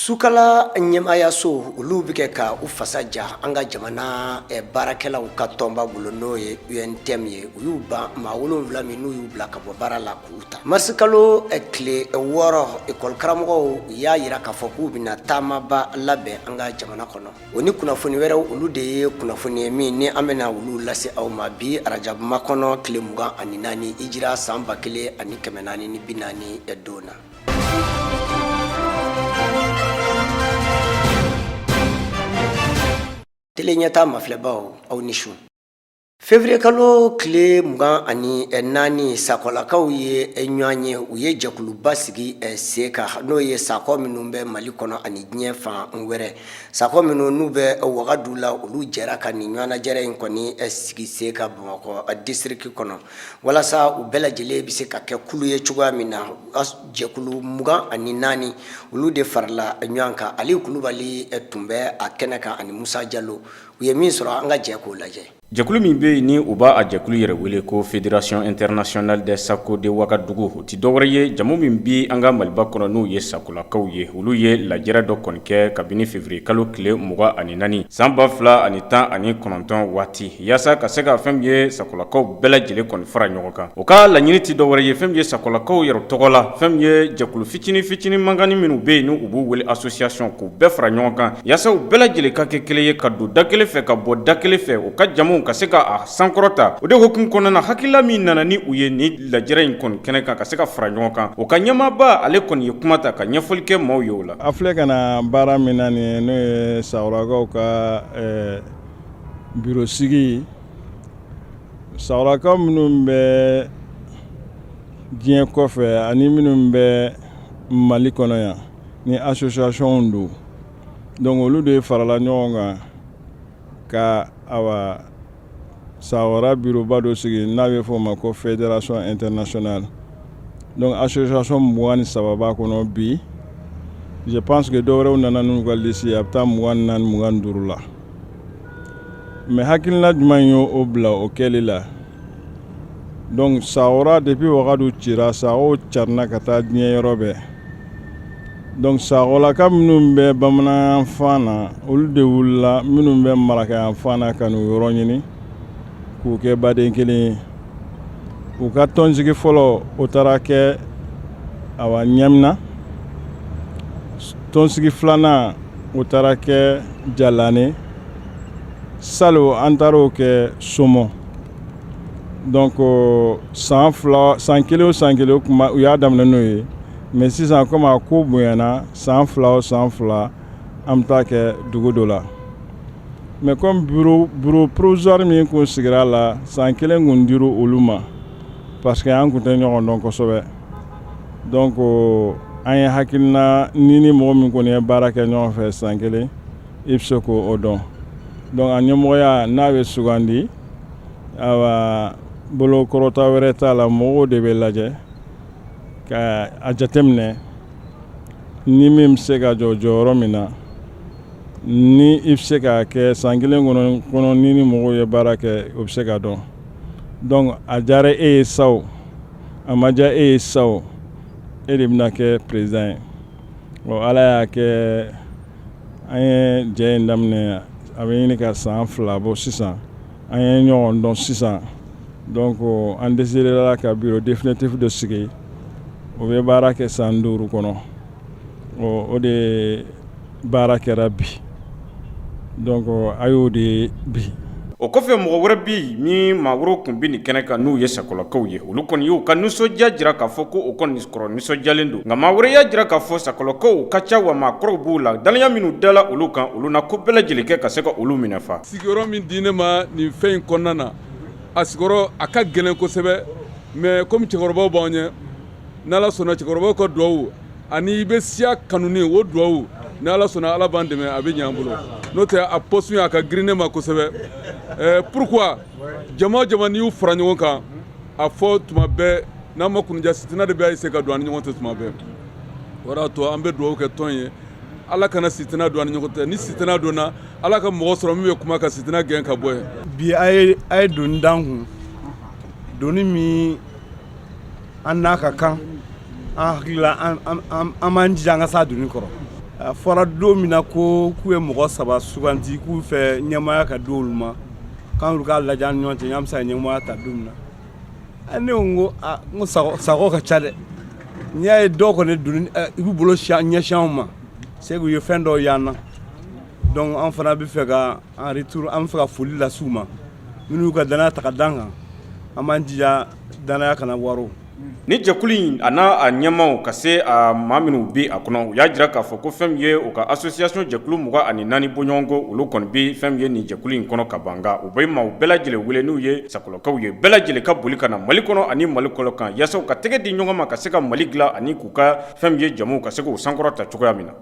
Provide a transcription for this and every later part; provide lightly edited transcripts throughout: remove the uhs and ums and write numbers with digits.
Sukala ɲɛmaayaso olu bɛ kɛ ka u fasa ja an ka jamana baarakɛlaw ka tɔnba bolo, n'o ye UNTM ye. U y'u ban maa 7 min n'u y'u bila ka bɔ baara la k'u ta. Marisikalo tile 6, ekɔli karamɔgɔw y'a jira k'a fɔ k'u bɛna taamaba labɛn an ka jamana kɔnɔ. O ni kunnafoni wɛrɛw, olu de ye kunnafoni ye min ni an bɛna olu lase aw ma bi arajabu makɔnɔ, tile 24 hijira san 1440 don na. Tele ɲɛta mafilɛbaw, aw ni su. Février kalo tile 24, Sakɔlakaw ye ɲɔgɔn ye, u ye jɛkuluba sigi sen kan, n'o ye sakɔ minnu bɛ Mali kɔnɔ ani diɲɛ fan wɛrɛ, sakɔ minnu n'u bɛ Wagadu la. Olu jɛra ka nin ɲɔgɔnnajɛrɛ in kɔni sigi sen kan Bamakɔ district kɔnɔ, walasa u bɛɛ lajɛlen bɛ se ka kɛ kulu ye cogoya min na. Jɛkulu 24, olu de farala ɲɔgɔn kan. Ali Kulubali tun bɛ a kɛnɛ kan ani Musa Jalo. U ye min sɔrɔ, an ka jɛ k'o lajɛ. Jɛkulu min bɛ yen ni u b'a a jɛkulu yɛrɛ wele ko Fédération internationale des Sako de Ouagadougou, o tɛ dɔwɛrɛ ye, jamu min bɛ an ka Maliba kɔnɔ n'u ye Sakolakaw ye, olu ye lajɛrɛ dɔ kɔni kɛ kabini février kalo tile 24 san 2019 waati, yaasa ka se ka fɛn min ye Sakolakaw bɛɛ lajɛlen kɔni fara ɲɔgɔn kan. O ka laɲini tɛ dɔwɛrɛ ye, fɛn min ye Sakolakaw yɛrɛ tɔgɔ la, fɛn min ye jɛkulu fitinin fitinin mankanni minnu bɛ yen n'u b'u wele association, k'u bɛɛ fara ɲɔgɔn kan yaasa u bɛɛ lajɛlen ka kɛ kelen ye, ka don da kelen fɛ, ka bɔ da kelen fɛ, u ka jamu ka se ka a sankɔrɔta. O de hukumu kɔnɔna na, hakilila min nana ni u ye ni lajɛrɛ in kɔni kɛnɛ kan, ka se ka fara ɲɔgɔn kan, o ka ɲɛmaaba, ale kɔni ye kuma ta ka ɲɛfɔli kɛ maaw ye o la. A filɛ ka na baara min na nin ye, n'o ye Sakolakaw ka biro sigi. Sakolakaw minnu bɛ diɲɛ kɔfɛ ani minnu bɛ Mali kɔnɔ yan ni association don, donc olu de farala ɲɔgɔn kan ka awa Sahara bureauba dɔ sigi n'a bɛ fɔ o ma ko Fédération internationale. Donc association 23 b'a kɔnɔ bi. Je pense que dɔwɛrɛw nana n'u ka liste ye, a bɛ taa 24, 25 la. Mais hakilina jumɛn y'o bila o kɛli la? Donc Sahara, depuis Wagadu cira, Saharaw carina ka taa diɲɛ yɔrɔ bɛɛ. Donc Sakolaka minnu bɛ bamanan fan na, olu de wulila minnu bɛ maraka fan na ka n'u yɔrɔ ɲini k'u kɛ baden kelen ye. U ka tɔnsigi fɔlɔ, o taara kɛ awa Ɲamina. Tɔnsigi filanan, o taara kɛ Jalane. Salon, an taara o kɛ Somɔ. Donc san 2, san kelen o san kelen u y'a daminɛ n'o ye. Mais sisan, komi a ko bonyana, san 2 o san 2, an bɛ taa kɛ dugu dɔ la. Mais comme bureau provisoire min kun sigira la, san kelen kun dir'u olu ma, parce que an kun tɛ ɲɔgɔn dɔn kosɛbɛ. Donc an ye hakilina ni ni mɔgɔ min kɔni ye baara kɛ ɲɔgɔn fɛ san kelen, i bɛ se k'o dɔn. Donc a ɲɛmɔgɔya n'a bɛ sugandi, awa bolo kɔrɔta wɛrɛ t'a la, mɔgɔw de bɛ lajɛ ka a jateminɛ ni min bɛ se ka jɔ jɔyɔrɔ min na, ni i bɛ se k'a kɛ san kelen kɔnɔ, ni mɔgɔw ye baara kɛ, o bɛ se ka dɔn. Donc a diyara e ye sa o, a ma diya e ye sa o, e de bɛna kɛ président ye. Bon, Ala y'a kɛ an ye jɛ in daminɛ, a bɛ ɲini ka san 2 bɔ sisan. An ye ɲɔgɔn dɔn sisan. Donc an décidé ka bureau définitif dɔ sigi, o bɛ baara kɛ san 5 kɔnɔ. O de baara kɛra bi. Donc a y'o de bi. O kɔfɛ, mɔgɔ wɛrɛ bɛ ni maa wɛrɛw tun bɛ nin kɛnɛ kan n'u ye Sakolakaw ye, olu kɔni y'u ka nisɔndiya jira k'a fɔ ko o kɔni kɔrɔ nisɔndiyalen don. Nka maa wɛrɛ y'a jira k'a fɔ Sakolakaw ka ca, wa maakɔrɔw b'u la, danya minnu dala olu kan, olu na ko bɛɛ lajɛlen kɛ ka se ka olu minɛ fa. Sigiyɔrɔ min di ne ma nin fɛn in kɔnɔna na, a sigiyɔrɔ a ka gɛlɛn kosɛbɛ. Mais komi cɛkɔrɔbaw b'anw ɲɛ, n'Ala sɔnna, cɛkɔrɔbaw ka duwawu ani i bɛ siya kanuni o duwawu, ni Ala sɔnna, Ala b'an dɛmɛ, a bɛ ɲɛ an bolo. N'o tɛ, a poste a ka girin ne ma kosɛbɛ. Pourquoi? Jama o jama, n'i y'u fara ɲɔgɔn kan, a fɔ tuma bɛɛ, n'an ma kunja, sitina de bɛ se ka don an ni ɲɔgɔn cɛ tuma bɛɛ. O de y'a to an bɛ dugawu kɛ tɔn ye, Ala kana sitina don an ni ɲɔgɔn cɛ. Ni sitina donna, Ala ka mɔgɔ sɔrɔ min bɛ kuma ka sitina gɛn ka bɔ yen. Bi a ye doni d'an kun, doni min an n'a ka kan, an hakili la, an b'an jija an ka s'a doni kɔrɔ. A fɔra don min na ko k'u ye mɔgɔ saba suganti k'u fɛ ɲɛmaaya ka di olu ma, k'an k'a lajɛ an ni ɲɔgɔn cɛ, an bɛ se ka ɲɛmaaya ta don min na. Ne ko n ko sakɔ ka ca dɛ. N'i y'a ye dɔw kɔni don i b'u bolo ɲɛsin anw ma, c'est u ye fɛn dɔw y'an na. Donc an fana bɛ fɛ ka en retour, an bɛ fɛ ka foli lase u ma, minnu y'u ka danaya ta ka d'an kan. An b'an jija danaya kana waro. Ni jɛkulu in a n'a a ɲɛmaw ka se a maa minnu bɛ a kɔnɔ, u y'a jira k'a fɔ ko fɛn min ye u ka association jɛkulu 24 bɔɲɔgɔnko, olu kɔni bɛ fɛn min ye nin jɛkulu in kɔnɔ ka ban. Nka u bɛ maaw bɛɛ lajɛlen wele, n'u ye sakolakaw ye, bɛɛ lajɛlen ka boli ka na Mali kɔnɔ ani Mali kɔ kan, yaasa u ka tɛgɛ di ɲɔgɔn ma ka se ka Mali dilan ani k'u ka fɛn min ye jamu ka se k'u sankɔrɔta cogoya min na.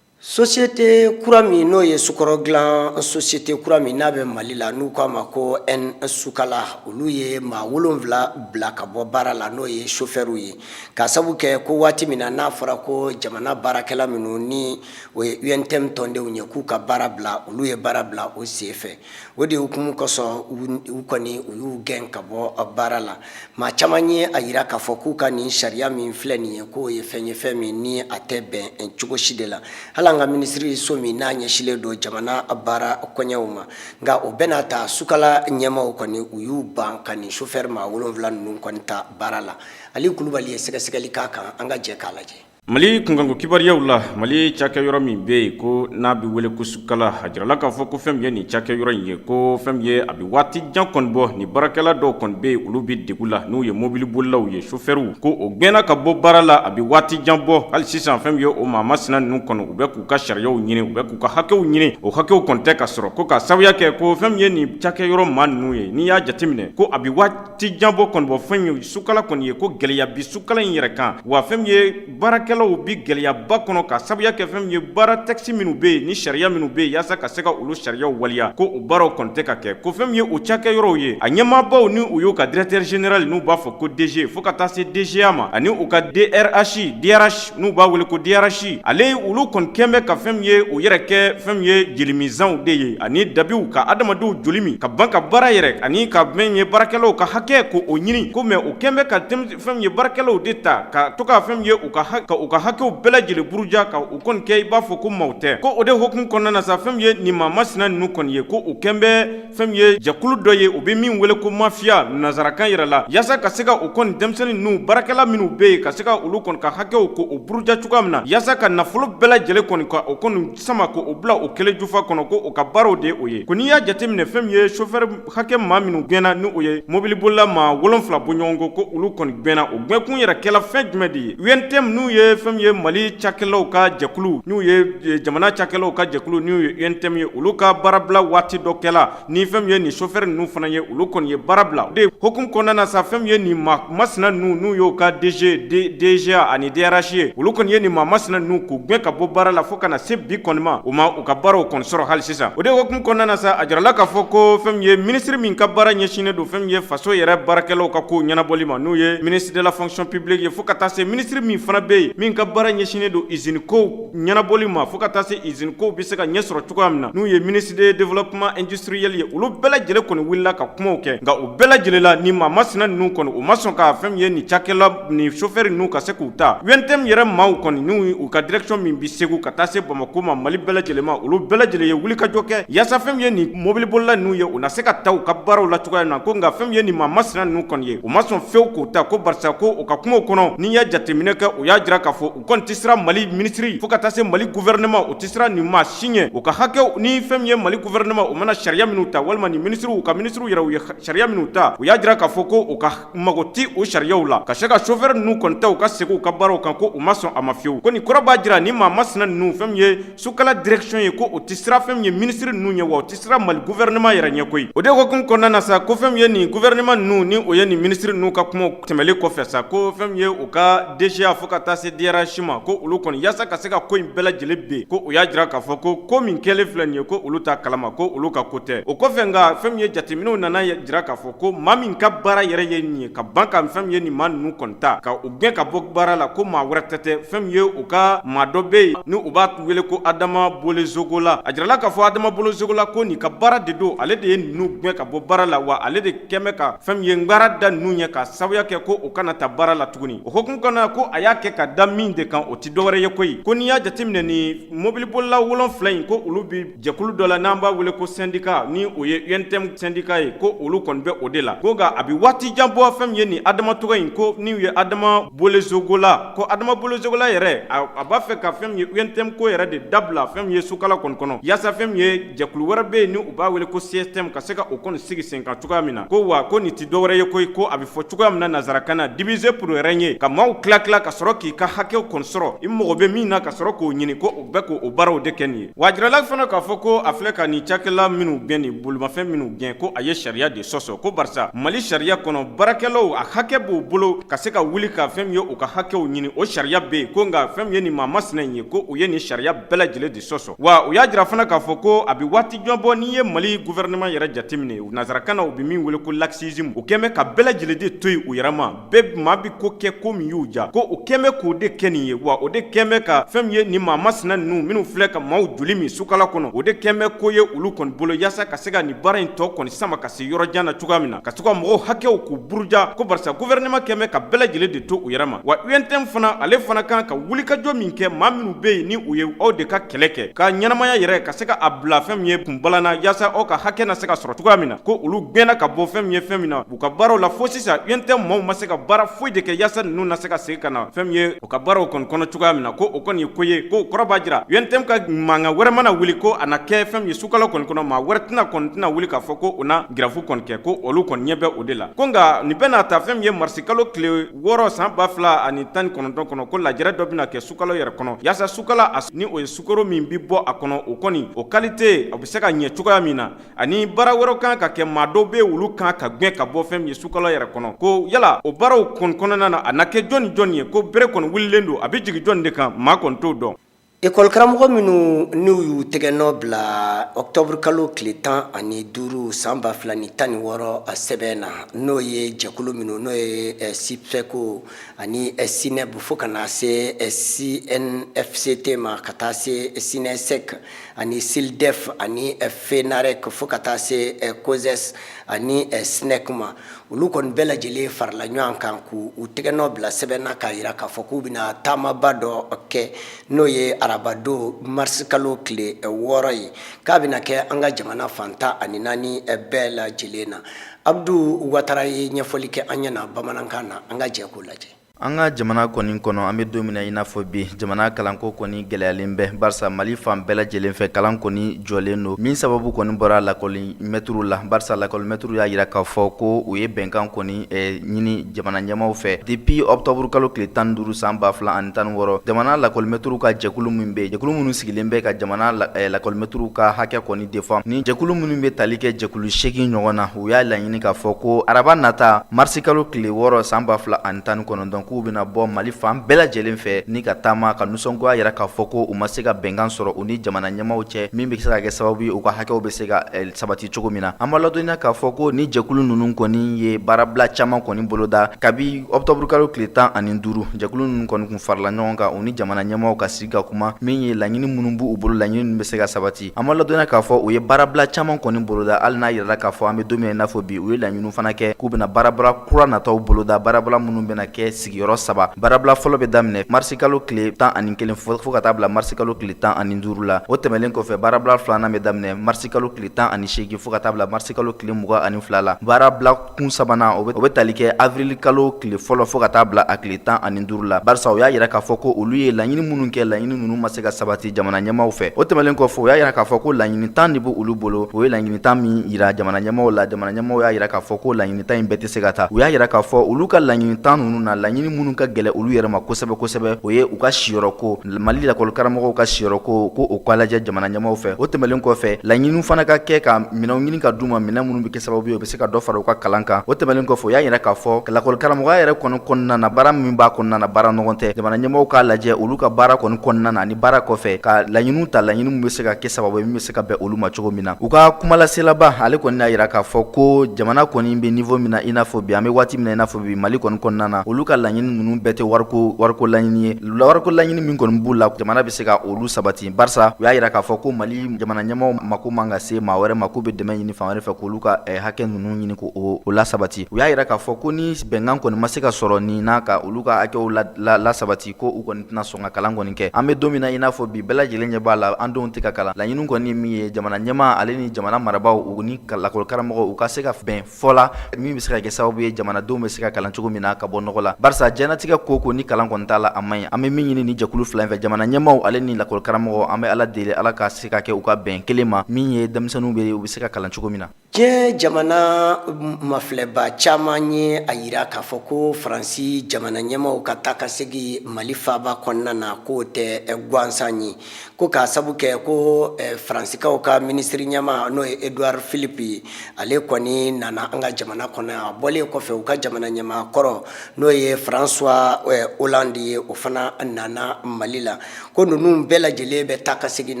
Société kura min, n'o ye sukaro dilan société kura min n'a bɛ Mali la, n'u k'a ma ko N Sukala, olu ye maa 7 bila ka bɔ baara la, n'o ye chauffeur ye, k'a sabu kɛ ko waati min na n'a fɔra ko jamana baarakɛla minnu ni o ye UNTM tɔndenw ye, k'u ka baara bila, olu ye baara bila o senfɛ. O de hukumu kosɔn, u kɔni u y'u gɛn ka bɔ baara la. Maa caman ye a jira k'a fɔ k'u ka nin sariya min filɛ nin ye, k'o ye fɛn ye, fɛn min ni a tɛ bɛn cogo si de la, hali an ka minisiriso min n'a ɲɛsinlen don jamana baara koɲɛw ma. Nka o bɛɛ n'a ta, Sukala ɲɛmaaw kɔni u y'u ban ka nin chauffeur maa 7 ninnu kɔni ta baara la. Ali Kulubali ye sɛgɛsɛgɛli k'a kan, an ka jɛ k'a lajɛ. Mali kunkanko kibaruyaw la, Mali cakɛyɔrɔ min bɛ yen ko n'a bɛ wele ko Sukala, a jirala k'a fɔ ko fɛn min ye nin cakɛyɔrɔ in ye, ko fɛn min ye a bɛ waati jan kɔni bɔ, ni baarakɛla dɔw kɔni bɛ yen, olu bɛ degun la, n'u ye mobilibololaw ye, chauffeurw, ko o gɛnna ka bɔ baara la a bɛ waati jan bɔ. Hali sisan, fɛn min ye o maa masina ninnu kɔni, u bɛ k'u ka sariyaw ɲini, u bɛ k'u ka hakɛw ɲini, o hakɛw kɔni tɛ ka sɔrɔ, ko ka sababuya kɛ ko fɛn min ye nin cakɛyɔrɔ maa ninnu ye, n'i y'a jateminɛ ko a bɛ waati jan bɔ kɔni bɔ, fɛn ye Sukala kɔni ye, ko gɛlɛya bi Sukala in yɛrɛ kan. Wa fɛn min ye baarakɛlaw bi gɛlɛyaba kɔnɔ, ka sababuya kɛ fɛn min ye baara texte minnu bɛ yen ni sariya minnu bɛ yen, yaasa ka se ka olu sariyaw waleya, ko o baaraw kɔni tɛ ka kɛ. Ko fɛn min ye o cakɛyɔrɔw ye, a ɲɛmaabaw ni u y'u ka directeur général, n'u b'a fɔ ko DG, fo ka taa se DGA ma, ani u ka DRH, DRH n'u b'a wele ko DRH, ale olu kɔni kɛn bɛ ka fɛn min ye u yɛrɛ kɛ fɛn min ye jeliminzanw de ye ani dabiw, ka adamadenw joli min, ka ban ka baara yɛrɛ ani ka fɛn ye baarakɛlaw ka hakɛ ko o ɲini. Ko mais u kɛn bɛ ka fɛn min ye baarakɛlaw de ta ka to ka fɛn min ye u ka hakɛw bɛɛ lajɛlen buruja, ka u kɔni kɛ i b'a fɔ ko maaw tɛ. Ko o de hukumu kɔnɔna na sa, fɛn min ye nin maa masina ninnu kɔni ye, ko u kɛn bɛ fɛn min ye jɛkulu dɔ ye, u bɛ min wele ko mafia nansarakan yɛrɛ la, yaasa ka se ka u kɔni denmisɛnnin ninnu, baarakɛla minnu bɛ yen, ka se ka olu kɔni ka hakɛw ko o buruja cogoya min na, yaasa ka nafolo bɛɛ lajɛlen kɔni ka o kɔni sama ko o bila o kelen jufa kɔnɔ, ko o ka baaraw de ye o ye. Ko n'i y'a jateminɛ, fɛn min ye chauffeur hakɛ maa minnu gɛnna, ni o ye mobilibolila maa 7 bɔɲɔgɔnko, ko olu kɔni gɛnna, o gɛnkun yɛrɛ kɛla fɛn jumɛn de ye? UNTM, n'u ye fɛn min ye Mali cakɛlaw ka jɛkulu, n'u ye jamana cakɛlaw ka jɛkulu, n'u ye UNTM ye, olu ka baarabila waati dɔ kɛla ni fɛn min ye nin chauffeur ninnu fana ye, olu kɔni ye baara bila. O de hukumu kɔnɔna na sa, fɛn min ye nin maa masina ninnu, n'u y'o ka DG, DGA ani DRH ye, olu kɔni ye nin maa masina ninnu k'u gɛn ka bɔ baara la, fo ka na se bi kɔni ma, u ma u ka baaraw kɔni sɔrɔ hali sisan. O de hukumu kɔnɔna na sa, a jirala k'a fɔ ko fɛn min ye minisiri min ka baara ɲɛsinnen don fɛn min ye faso yɛrɛ baarakɛlaw ka kow ɲɛnabɔli ma, n'u ye ministre de la fonction publique ye, fo ka taa se minisiri min fana bɛ yen min ka baara ɲɛsinnen don usine kow ɲɛnabɔli ma, fo ka taa se usine kow bɛ se ka ɲɛ sɔrɔ cogoya min na, n'u ye ministre de développement industriel ye, olu bɛɛ lajɛlen kɔni wulila ka kumaw kɛ. Nka o bɛɛ lajɛlen la, ni maa masina ninnu kɔni, u ma sɔn ka fɛn min ye nin cakɛla ni chauffeur ninnu ka se k'u ta. UNTM yɛrɛ maaw kɔni, n'u u ka direction min bɛ Segu ka taa se Bamakɔ ma, Mali bɛɛ lajɛlen ma, olu bɛɛ lajɛlen ye wulikajɔ kɛ yaasa fɛn min ye nin mobilibolila ninnu ye, u na se ka ta u ka baaraw la cogoya min na. Ko nka fɛn min ye nin maa masina ninnu kɔni ye, u ma sɔn fewu k'u ta, ko barisa ko u ka kumaw kɔnɔ, n'i y'a jateminɛ kɛ, u y'a jira k'a fɔ u kɔni tɛ siran Mali minisiri, fo ka taa se Mali gouvernement, u tɛ siran nin maa si ɲɛ u ka hakɛw. Ni fɛn min ye Mali gouvernement, u mana sariya minnu ta, walima ni minisiriw, u ka minisiriw yɛrɛ, u ye sariya minnu ta, u y'a jira k'a fɔ ko u ka mago tɛ o sariyaw la ka se ka chauffeur ninnu kɔni ta u ka segin u ka baaraw kan, ko u ma sɔn a ma fiyewu. Ko nin kɔrɔ b'a jira ni maa masina ninnu, fɛn min ye Sukala direction ye, ko u tɛ siran fɛn min ye minisiri ninnu ɲɛ, wa u tɛ siran Mali gouvernement yɛrɛ ɲɛ koyi. O de hukumu kɔnɔna na sa, ko fɛn min ye nin gouvernement ninnu, ni o ye nin minisiri ninnu ka kumaw tɛmɛlen kɔfɛ sa, ko fɛn min ye u ka DGA fo ka taa se DRH ma, ko olu kɔni, yaasa ka se ka ko in bɛɛ lajɛlen ben, ko u y'a jira k'a fɔ ko ko min kɛlen filɛ nin ye, ko olu t'a kalama, ko olu ka ko tɛ. O kɔfɛ nka, fɛn min ye jateminɛw nana jira k'a fɔ ko maa min ka baara yɛrɛ ye nin ye, ka ban ka fɛn min ye nin maa ninnu kɔni ta ka u gɛn ka bɔ baara la, ko maa wɛrɛ tɛ, fɛn min ye u ka maa dɔ bɛ yen ni u b'a wele ko Adama Bolozogola. A jirala k'a fɔ Adama Bolozogola, ko nin ka baara de don, ale de ye ninnu gɛn ka bɔ baara la, wa ale de kɛn bɛ ka fɛn min ye baara da ninnu ɲɛ, ka sababuya kɛ ko u kana ta baara la tuguni. O hukumu kɔnɔna, ko a y'a kɛ ka da da min de kan, o tɛ dɔwɛrɛ ye koyi, ko n'i y'a jateminɛ ni mobilibolila 7 in, ko olu bi jɛkulu dɔ la n'an b'a wele ko syndicat, ni o ye UNTM syndicat ye, ko olu kɔni bɛ o de la. Ko nka a bɛ waati jan bɔ, fɛn min ye nin Adama tɔgɔ in, ko n'u ye Adama Bolezogola, ko Adama Bolezogola yɛrɛ, a b'a fɛ ka fɛn min ye UNTM ko yɛrɛ de dabila fɛn min ye sukala kɔni kɔnɔ, yaasa fɛn min ye jɛkulu wɛrɛ bɛ yen ni u b'a wele ko CSTM ka se ka o kɔni sigi sen kan cogoya min na. Ko wa ko nin tɛ dɔwɛrɛ ye koyi, ko a bɛ fɔ cogoya min na nansarakan na, diviser pour régner, ka maaw tila tila ka sɔrɔ k'i ka hakɛw kɔni sɔrɔ, i mago bɛ min na ka sɔrɔ k'o ɲini, ko u bɛ k'o baaraw de kɛ nin ye. Wa a jirala fana k'a fɔ ko a filɛ ka nin cakɛla minnu gɛn, nin bolimafɛn minnu gɛn, ko a ye sariya de sɔsɔ, ko barisa Mali sariya kɔnɔ, baarakɛlaw a hakɛ b'u bolo ka se ka wuli ka fɛn min ye u ka hakɛw ɲini, o sariya bɛ yen. Ko nka fɛn min ye nin maa masina in ye, ko u ye nin sariya bɛɛ lajɛlen de sɔsɔ. Wa u y'a jira fana k'a fɔ ko a bɛ waati jan bɔ, n'i ye Mali gouvernement yɛrɛ jateminɛ, nansarakan na u bɛ min wele ko laxisme, u kɛn bɛ ka bɛɛ lajɛlen de to yen u yɛrɛ ma, bɛɛ maa bɛ ko kɛ ko min y'u ja, ko o kɛn bɛ k'o de kɛ nin ye. Wa o de kɛn bɛ ka fɛn min ye nin maa masina ninnu minnu filɛ ka maaw joli min sukala kɔnɔ, o de kɛn bɛ ko ye olu kɔni bolo, yaasa ka se ka nin baara in tɔ kɔni sama ka se yɔrɔ jan na cogoya min na, ka se ka mɔgɔw hakɛw k'u buruja, ko barisa gouvernement kɛn bɛ ka bɛɛ lajɛlen de to u yɛrɛ ma. Wa UNTM fana, ale fana kan ka wulikajɔ min kɛ, maa minnu bɛ yen ni u ye aw de ka kɛlɛ kɛ ka ɲɛnamaya yɛrɛ ka se ka a bila fɛn min ye kunbalan na, yaasa aw ka hakɛ na se ka sɔrɔ cogoya min na, ko olu gɛnna ka bɔ fɛn min ye fɛn min na u ka baaraw la, fo sisan UNTM maaw ma se ka baara foyi de kɛ yaasa ninnu na se ka segin ka na fɛn min ye u ka baaraw kɔni kɔnɔ cogoya min na. Ko o kɔni ye ko ye, ko kɔrɔ b'a jira UNTM ka mankan wɛrɛ mana wuli, ko a na kɛ fɛn min ye sukala kɔni kɔnɔ, maa wɛrɛ tɛna kɔni tɛna wuli k'a fɔ ko o na grève kɔni kɛ, ko olu kɔni ɲɛ bɛ o de la. Ko nka nin bɛɛ n'a ta, fɛn min ye marisikalo tile 6 san 2019 kɔnɔ, ko lajɛrɛ dɔ bɛna kɛ sukalo yɛrɛ kɔnɔ, yaasa sukala ni o ye sukaro min bɛ bɔ a kɔnɔ, o kɔni o qualité o bɛ se ka ɲɛ cogoya min na, ani baara wɛrɛw kan ka kɛ, maa dɔw bɛ olu kan ka gɛn ka bɔ fɛn min ye sukalo yɛrɛ kɔnɔ. Ko yala o baaraw kɔni kɔnɔna na, a na kɛ jɔn ni jɔn ye? Ko bere kɔni wulilen don, a bɛ jigin jɔn de kan? Maa kɔni t'o dɔn. Ekɔli karamɔgɔ minnu n'u y'u tɛgɛ nɔ bila octobre kalo tile 15 san 2016 a sɛbɛn na, n'o ye jɛkulu minnu n'o ye SUPSECO ani SYNEB fo ka na se SYNFCT ma, ka taa se SYNESEC ani SYLDEF ani FENAREC fo ka taa se COSES ani SNEC ma, olu kɔni bɛɛ lajɛlen farala ɲɔgɔn kan k'u tɛgɛ nɔ bila sɛbɛn na k'a jira k'a fɔ k'u bɛna taamaba dɔ kɛ, n'o ye arabadon mars kalo tile 6 ye, k'a bɛna kɛ an ka jamana fan 14 bɛɛ lajɛlen na. Abdu Watara ye ɲɛfɔli kɛ an ɲɛna bamanankan na, an ka jɛ k'o lajɛ. An ka jamana kɔni kɔnɔ, an bɛ don min na i n'a fɔ bi, jamana kalanko kɔni gɛlɛyalen bɛ, barisa Mali fan bɛɛ lajɛlen fɛ kalan kɔni jɔlen don, min sababu kɔni bɔra lakɔli mɛtiriw la, barisa lakɔli mɛtiriw y'a jira k'a fɔ ko u ye bɛnkan kɔni ɲini jamana ɲɛmaaw fɛ depuis octobre kalo tile 15 san 2016. Jamana lakɔli mɛtiriw ka jɛkulu min bɛ yen, jɛkulu minnu sigilen bɛ ka jamana lakɔli mɛtiriw ka hakɛ kɔni défend, ni jɛkulu minnu bɛ tali kɛ jɛkulu 8 ɲɔgɔn na, u y'a laɲini k'a fɔ ko araba nata marisi kalo tile 6 san 2019, k'u bɛna bɔ Mali fan bɛɛ lajɛlen fɛ ni ka taama ka nisɔngoya jira k'a fɔ ko u ma se ka bɛnkan sɔrɔ u ni jamana ɲɛmaaw cɛ, min bɛ se ka kɛ sababu ye u ka hakɛw bɛ se ka sabati cogo min na. An b'a ladɔnniya k'a fɔ ko ni jɛkulu ninnu kɔni ye baarabila caman kɔni boloda kabi octobre kalo tile 15. Jɛkulu ninnu kɔni kun farala ɲɔgɔn kan u ni jamana ɲɛmaaw ka sigi ka kuma, min ye laɲini minnu b'u bolo, laɲini ninnu bɛ se ka sabati. An b'a ladɔnniya k'a fɔ u ye baarabila caman kɔni boloda, hali n'a jirala k'a fɔ an bɛ don min na i n'a fɔ bi, u ye laɲiniw fana kɛ k'u bɛna baarabila kura nataw boloda, baarabila minnu bɛna kɛ sigiyɔrɔ saba. Baarabila fɔlɔ bɛ daminɛ marisi kalo tile 11 fo ka taa bila marisi kalo tile 15 la. O tɛmɛnen kɔfɛ, baarabila filanan bɛ daminɛ marisi kalo tile 18 fo ka taa bila marisi kalo tile 22 la. Baarabila kun sabanan, o bɛ tali kɛ avril kalo tile fɔlɔ fo ka taa bila a tile 15 la, barisa u y'a jira k'a fɔ ko olu ye laɲini minnu kɛ, laɲini ninnu ma se ka sabati jamana ɲɛmaaw fɛ. O tɛmɛnen kɔfɛ, u y'a jira k'a fɔ ko laɲini 10 de b'olu bolo. U ye laɲini 10 min jira jamana ɲɛmaaw la, jamana ɲɛmaaw y'a jira k'a fɔ ko laɲini 10 in bɛɛ tɛ se ka ta. U y'a jira k'a fɔ olu ka laɲini 10 ninnu na, laɲini minnu ka gɛlɛn olu yɛrɛ ma kosɛbɛ kosɛbɛ, o ye u ka siyɔrɔ ko, Mali lakɔli karamɔgɔw ka siyɔrɔ ko, ko o ka lajɛ jamana ɲɛmaaw fɛ. O tɛmɛnen kɔfɛ, laɲiniw fana ka kɛ ka minɛnw ɲini ka d'u ma, minɛn minnu bɛ kɛ sababu ye u bɛ se ka dɔ fara u ka kalan kan. O tɛmɛnen kɔfɛ, u y'a jira k'a fɔ lakɔli karamɔgɔya yɛrɛ kɔni kɔnɔna na, baara min b'a kɔnɔna na, baara nɔgɔn tɛ. Jamana ɲɛmaaw k'a lajɛ olu ka baara kɔni kɔnɔna na ani baara kɔfɛ, ka laɲiniw ta, laɲini min bɛ se ka kɛ sababu ye min bɛ se ka bɛn olu ma cogo min na. U ka kumalaselaba, ale kɔni y'a jira k'a fɔ ko jamana kɔni bɛ niveau min na i n'a fɔ bi, an bɛ waati min na i n'a fɔ bi, Mali kɔni kɔnɔna na, olu ka laɲini Laɲini ninnu bɛɛ tɛ wariko laɲini ye. Wariko laɲini min kɔni b'u la, jamana bɛ se ka olu sabati, barisa u y'a jira k'a fɔ ko Mali jamana ɲɛmaaw mako man ka se maa wɛrɛ ma k'u bɛ dɛmɛ ɲini fan wɛrɛ fɛ k'olu ka hakɛ ninnu ɲini k'o lasabati. U y'a jira k'a fɔ ko ni bɛnkan kɔni ma se ka sɔrɔ nin na ka olu ka hakɛw lasabati, ko u kɔni tɛna sɔn ka kalan kɔni kɛ. An bɛ don min na i n'a fɔ bi, bɛɛ lajɛlen ɲɛ b'a la, an denw tɛ ka kalan. Laɲini kɔni ye min ye, jamana ɲɛmaa ale ni jamana marabaaw, u ni lakɔlikaramɔgɔw, u ka se ka bɛn fɔ la min bɛ se ka kɛ sababu ye jamanadenw bɛ se ka kalan cogo min na ka bɔ nɔgɔ la, barisa diɲɛnatigɛ ko ko ni kalan kɔni t'a la, a man ɲi. An bɛ min ɲini ni jɛkulu fila in fɛ, jamana ɲɛmaaw ale ni lakɔlikaramɔgɔw, an bɛ Ala deli Ala ka se ka kɛ u ka bɛn kelen ma min ye denmisɛnninw bɛ u bɛ se ka kalan cogo min na. Diɲɛ jamana mafilɛba caman ye a jira k'a fɔ ko Faransi jamana ɲɛmaaw ka taa ka segin Mali faaba kɔnɔna na, k'o tɛ gansan ye, ko k'a sabu kɛ ko Faransikaw ka minisiri ɲɛmaa, n'o ye Edouard Philippe ye, ale kɔni nana an ka jamana kɔnɔ yan. A bɔlen kɔfɛ, u ka jamana ɲɛmaa kɔrɔ, n'o ye François Hollande ye, o fana nana Mali la, ko ninnu bɛɛ lajɛlen bɛ taa ka segin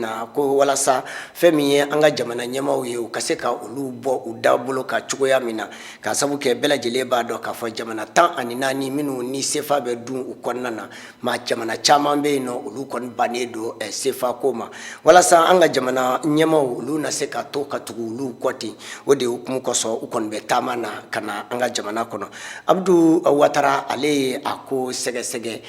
na ko walasa fɛn min ye an ka jamana ɲɛmaaw ye, u ka se ka olu bɔ u dabolo kan cogoya min na, k'a sabu kɛ bɛɛ lajɛlen b'a dɔn k'a fɔ jamana 14 minnu ni sefa bɛ dun u kɔnɔna na, maa jamana caman bɛ yen nɔ, olu kɔni bannen don sefa ko ma. Walasa an ka jamana ɲɛmaaw olu na se ka to ka tugu olu kɔ ten, o de hukumu kosɔn u kɔni bɛ taama na ka na an ka jamana kɔnɔ. Abudu Watara, ale ye a ko sɛgɛsɛgɛ.